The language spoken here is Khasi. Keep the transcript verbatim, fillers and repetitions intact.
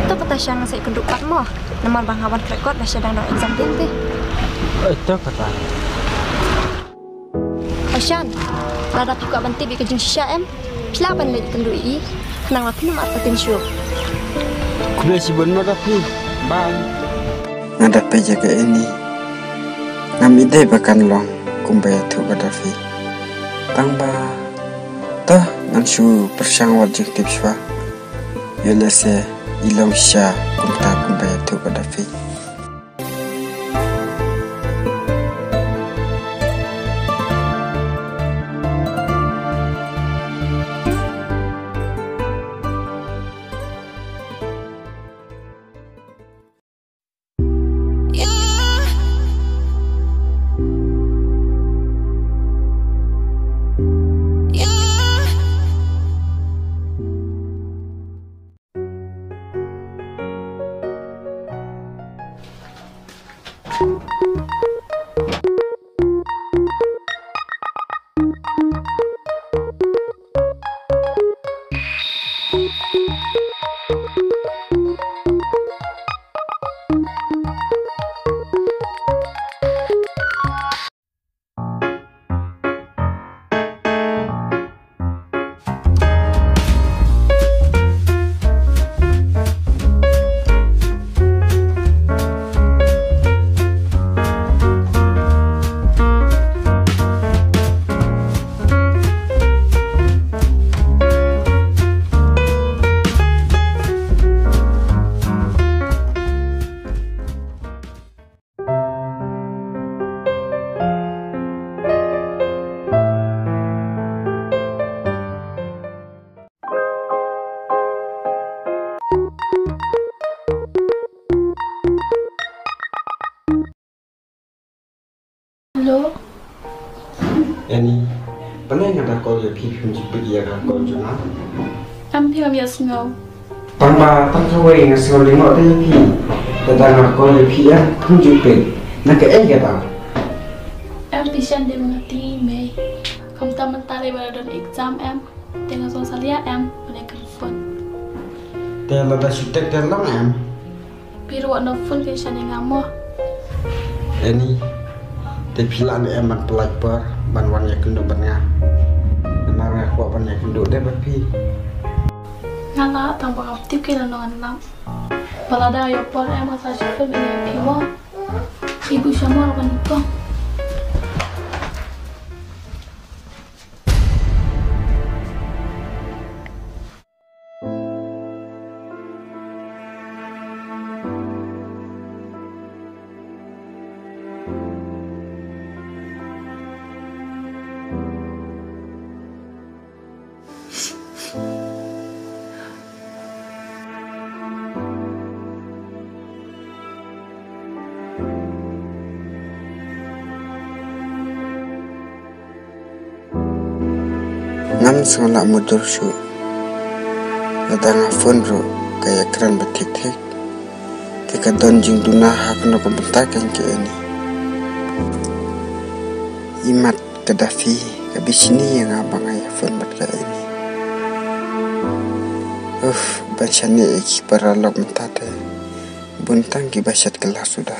To kata sha nga sa ïakynduh pat mo. Namar ba nga wan khreh kot ba sha dang don exam te. Oi, to kata. Ashan, lada phi kwah ban tip ïa ka jingshisha em, phi lah ban leit ïakynduh ïa i. Khnang ba phin ym artatien shuh. Khublei shibun mo da phi. Bye. Nga da peit ïa ka Annie. Ngam i dei ba kan long kumba ïathuh ka da phi. Tang ba, to ngan shu pyrshang wat jingtip shuwa. Ïoh lehse i long shisha kumta kumba ïathuh ka da phi. Hello. Annie, balei nga da call ïa phi phim ju pick ïa ka call jong nga? Em, phi ngam ïohsngew. Tang ba tang kawei nga sngew lyngngoh te ïa phi. Lada nga call ïa phi em phim ju pick, na kaei kata? Em, phi shan de ma nga te mei. Kumta mynta lei ba la don exam em. Te nga sngewsih ïa em ban ïa kren phone. Te lada shu tek te long em? Phi ruh wat phone ke sha ïa nga mo. Annie, te phi lah ne em ban pynlait por ban wan ïakynduh bad nga? Namar nga kwah ban ïakynduh de bad phi. Nga lah, tang ba ngam tip ke lano ngan lap. Ba lada ïoh por em nga sa shu phone ïa phi mo. Phi buh sha mo ban ïa phi. Ngam sngewlah mudui shuh. Lada nga phone ruh ka ïakren ba thik thik. Te ka don jingduna ha kano ka bynta kein kein. Imat ka Daffy ka bishni ïa nga ba nga ïa phone bad ka Annie. Uff, ban shaniah ïa ki paralok mynta te. Bun tang kiba shet kylla suda.